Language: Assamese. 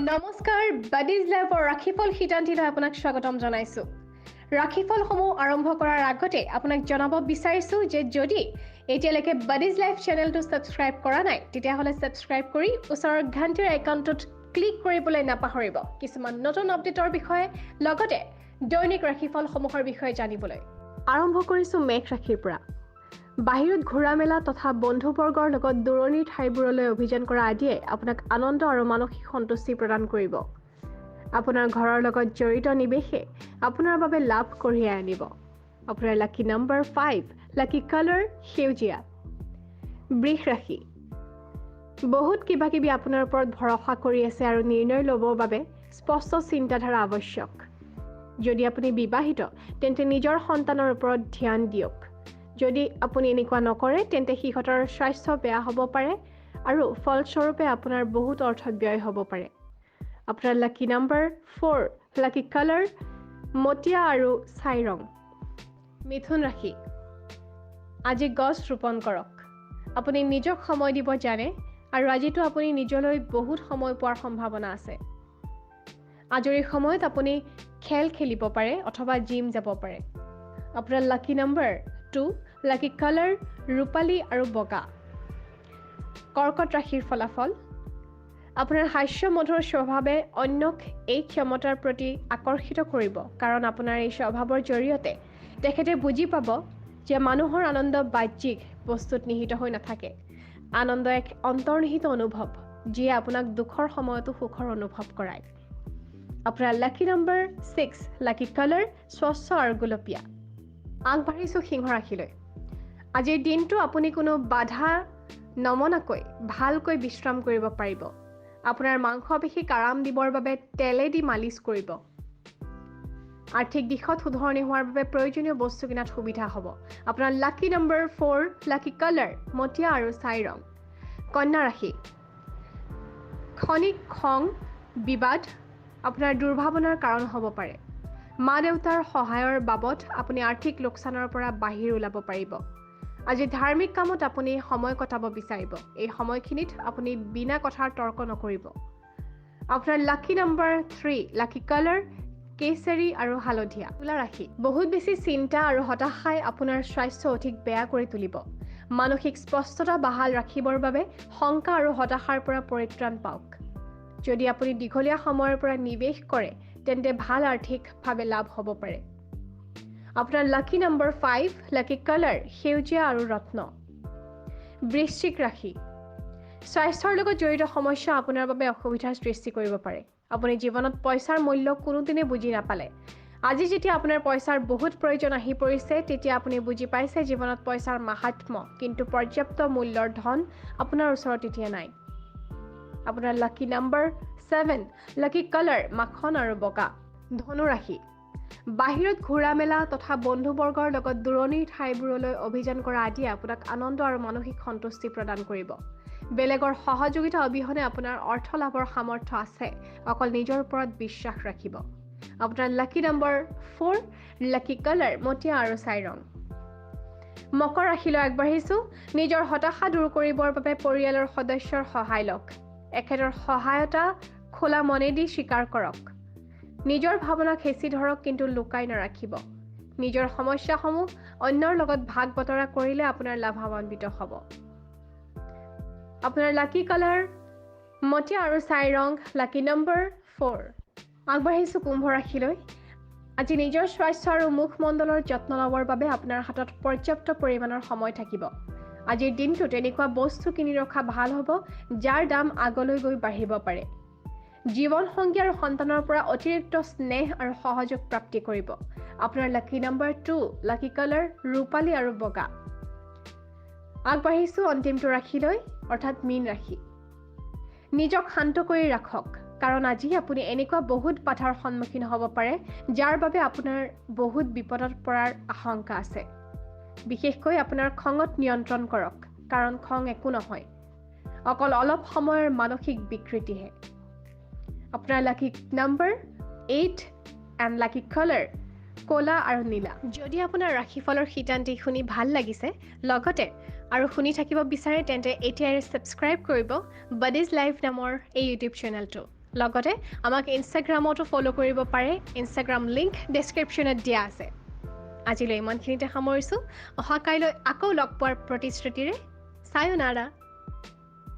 নমস্কাৰ, বাডিজ লাইভৰ ৰাশিফল শিতান্তিলৈ আপোনাক স্বাগতম জনাইছোঁ। ৰাশিফলসমূহ আৰম্ভ কৰাৰ আগতে আপোনাক জনাব বিচাৰিছোঁ যে যদি এতিয়ালৈকে বাডিজ লাইভ চেনেলটো ছাবস্ক্ৰাইব কৰা নাই, তেতিয়াহ'লে ছাবস্ক্ৰাইব কৰি ওচৰৰ ঘণ্টিৰ আইকনটোত ক্লিক কৰিবলৈ নাপাহৰিব, কিছুমান নতুন আপডেটৰ বিষয়ে লগতে দৈনিক ৰাশিফলসমূহৰ বিষয়ে জানিবলৈ। আৰম্ভ কৰিছোঁ মেঘ ৰাশিৰ পৰা। বাহিৰত ঘূৰা মেলা তথা বন্ধুবৰ্গৰ লগত দূৰণিৰ ঠাইবোৰলৈ অভিযান কৰা আদিয়ে আপোনাক আনন্দ আৰু মানসিক সন্তুষ্টি প্ৰদান কৰিব। আপোনাৰ ঘৰৰ লগত জড়িত নিৱেশে আপোনাৰ বাবে লাভ কঢ়িয়াই আনিব। আপোনাৰ লাকি নম্বৰ 5, লাকি কালাৰ সেউজীয়া। বৃষ ৰাশি, বহুত কিবা কিবি আপোনাৰ ওপৰত ভৰসা কৰি আছে আৰু নিৰ্ণয় ল'বৰ বাবে স্পষ্ট চিন্তাধাৰা আৱশ্যক। যদি আপুনি বিবাহিত, তেন্তে নিজৰ সন্তানৰ ওপৰত ধ্যান দিয়ক। যদি আপুনি এনেকুৱা নকৰে, তেন্তে সিহঁতৰ স্বাস্থ্য বেয়া হ'ব পাৰে আৰু ফলস্বৰূপে আপোনাৰ বহুত অৰ্থ ব্যয় হ'ব পাৰে। আপোনাৰ লাকি নম্বৰ 4, লাকি কালাৰ মটীয়া আৰু ছাই ৰং। মিথুন ৰাশি, আজি গছ ৰোপণ কৰক। আপুনি নিজক সময় দিব জানে আৰু আজিতো আপুনি নিজলৈ বহুত সময় পোৱাৰ সম্ভাৱনা আছে। আজৰি সময়ত আপুনি খেল খেলিব পাৰে অথবা জিম যাব পাৰে। আপোনাৰ লাকি নম্বৰ 2, লাকি কালাৰ ৰূপালী আৰু বগা। কৰ্কট ৰাশিৰ ফলাফল, আপোনাৰ হাস্যমধুৰ স্বভাৱে অন্যক এই ক্ষমতাৰ প্ৰতি আকৰ্ষিত কৰিব, কাৰণ আপোনাৰ এই স্বভাৱৰ জৰিয়তে তেখেতে বুজি পাব যে মানুহৰ আনন্দ বাহ্যিক বস্তুত নিহিত হৈ নাথাকে। আনন্দ এক অন্তৰ্নিহিত অনুভৱ, যিয়ে আপোনাক দুখৰ সময়তো সুখৰ অনুভৱ কৰায়। আপোনাৰ লাকি নম্বৰ 6, লাকি কালাৰ স্বচ্ছ আৰু গুলপীয়া। আগবাঢ়িছোঁ সিংহ ৰাশিলৈ। আজিৰ দিনটো আপুনি কোনো বাধা নমনাকৈ ভালকৈ বিশ্ৰাম কৰিব পাৰিব। আপোনাৰ মাংসপেশীক আৰাম দিবৰ বাবে তেলেদি মালিচ কৰিব। আৰ্থিক দিশত শুধৰণি হোৱাৰ বাবে প্ৰয়োজনীয় বস্তু কিনাত সুবিধা হ'ব। আপোনাৰ লাকি নম্বৰ 4, লাকি কালাৰ মটীয়া আৰু ছাই ৰং। কন্যা ৰাশি, ক্ষণিক খং বিবাদ আপোনাৰ দুৰ্ভাৱনাৰ কাৰণ হ'ব পাৰে। মা দেউতাৰ সহায়ৰ বাবদ আপুনি আৰ্থিক লোকচানৰ পৰা বাহিৰ ওলাব পাৰিব। আজি ধাৰ্মিক কামত আপুনি সময় কটাব বিচাৰিব। এই সময়খিনিত আপুনি বিনা কথাৰ তৰ্ক নকৰিব। আপোনাৰ লাকি নম্বৰ 3, লাকি কালাৰ কেচেৰী আৰু হালধীয়া। তুলা ৰাশি, বহুত বেছি চিন্তা আৰু হতাশাই আপোনাৰ স্বাস্থ্য অধিক বেয়া কৰি তুলিব। মানসিক স্পষ্টতা বাহাল ৰাখিবৰ বাবে শংকা আৰু হতাশাৰ পৰা পৰিত্ৰাণ পাওক। যদি আপুনি দীঘলীয়া সময়ৰ পৰা নিৱেশ কৰে, তেন্তে ভাল আৰ্থিকভাৱে লাভ হ'ব পাৰে। আপোনাৰ লাকি নম্বৰ 5, লাকি কালাৰ সেউজীয়া আৰু ৰত্ন। বৃশ্চিক ৰাশি, স্বাস্থ্যৰ লগত জড়িত সমস্যা আপোনাৰ বাবে অসুবিধাৰ সৃষ্টি কৰিব পাৰে। আপুনি জীৱনত পইচাৰ মূল্য কোনোদিনে বুজি নাপালে। আজি যেতিয়া আপোনাৰ পইচাৰ বহুত প্ৰয়োজন আহি পৰিছে, তেতিয়া আপুনি বুজি পাইছে জীৱনত পইচাৰ মাহাত্ম্য, কিন্তু পৰ্যাপ্ত মূল্যৰ ধন আপোনাৰ ওচৰত এতিয়া নাই। আপোনাৰ লাকি নম্বৰ 7, লাকি কালাৰ মাখন আৰু বগা। ধনুৰাশি, বাহিৰত ঘূৰা মেলা তথা বন্ধুবৰ্গৰ লগত দূৰণিৰ ঠাইবোৰলৈ অভিযান কৰা আদিয়ে আপোনাক আনন্দ আৰু মানসিক সন্তুষ্টি প্ৰদান কৰিব। বেলেগৰ সহযোগিতা অবিহনে আপোনাৰ অৰ্থ লাভৰ সামৰ্থ্য আছে, অকল নিজৰ ওপৰত বিশ্বাস ৰাখিব। আপোনাৰ লাকি নম্বৰ 4, লাকি কালাৰ মটীয়া আৰু ছাই ৰং। মকৰ ৰাশিলৈ আগবাঢ়িছোঁ। নিজৰ হতাশা দূৰ কৰিবৰ বাবে পৰিয়ালৰ সদস্যৰ সহায় লওক। এখেতৰ সহায়তা খোলা মনেদি স্বীকাৰ কৰক। নিজৰ ভাৱনাক হেঁচি ধৰক, কিন্তু লুকাই নাৰাখিব। নিজৰ সমস্যাসমূহ অন্যৰ লগত ভাগ বতৰা কৰিলে আপোনাৰ লাভান্বিত হ'ব। আপোনাৰ লাকি কালাৰ মটীয়া আৰু ছাই ৰং, লাকি নম্বৰ 4। আগবাঢ়িছোঁ কুম্ভ ৰাশিলৈ। আজি নিজৰ স্বাস্থ্য আৰু মুখমণ্ডলৰ যত্ন ল'বৰ বাবে আপোনাৰ হাতত পৰ্যাপ্ত পৰিমাণৰ সময় থাকিব। আজিৰ দিনটোত এনেকুৱা বস্তু কিনি ৰখা ভাল হ'ব, যাৰ দাম আগলৈ গৈ বাঢ়িব পাৰে। জীৱনসংগী আৰু সন্তানৰ পৰা অতিৰিক্ত স্নেহ আৰু সহযোগ প্ৰাপ্তি কৰিব। আপোনাৰ লাকি নম্বৰ 2, লাকি কালাৰ ৰূপালী আৰু বগা। আগবাঢ়িছোঁ অন্তিমটো ৰাশিলৈ, অৰ্থাৎ মীন ৰাশি। নিজক শান্ত কৰি ৰাখক, কাৰণ আজি আপুনি এনেকুৱা বহুত বাধাৰ সন্মুখীন হ'ব পাৰে, যাৰ বাবে আপোনাৰ বহুত বিপদত পৰাৰ আশংকা আছে। বিশেষকৈ আপোনাৰ খঙত নিয়ন্ত্ৰণ কৰক, কাৰণ খং একো নহয়, অকল অলপ সময়ৰ মানসিক বিকৃতিহে। আপোনাৰ লাকি নম্বৰ 8 এণ্ড লাকি কালাৰ ক'লা আৰু নীলা। যদি আপোনাৰ ৰাশিফলৰ শিতানটি শুনি ভাল লাগিছে, লগতে আৰু শুনি থাকিব বিচাৰে, তেন্তে এতিয়াই ছাবস্ক্ৰাইব কৰিব বাডিজ লাইভ নামৰ এই ইউটিউব চেনেলটো। লগতে আমাক ইনষ্টাগ্ৰামতো ফ'ল' কৰিব পাৰে, ইনষ্টাগ্ৰাম লিংক ডেছক্ৰিপশ্যনত দিয়া আছে। আজিলৈ ইমানখিনিতে সামৰিছোঁ। অহা কাইলৈ আকৌ লগ পোৱাৰ প্ৰতিশ্ৰুতিৰে, চায়োনাৰা।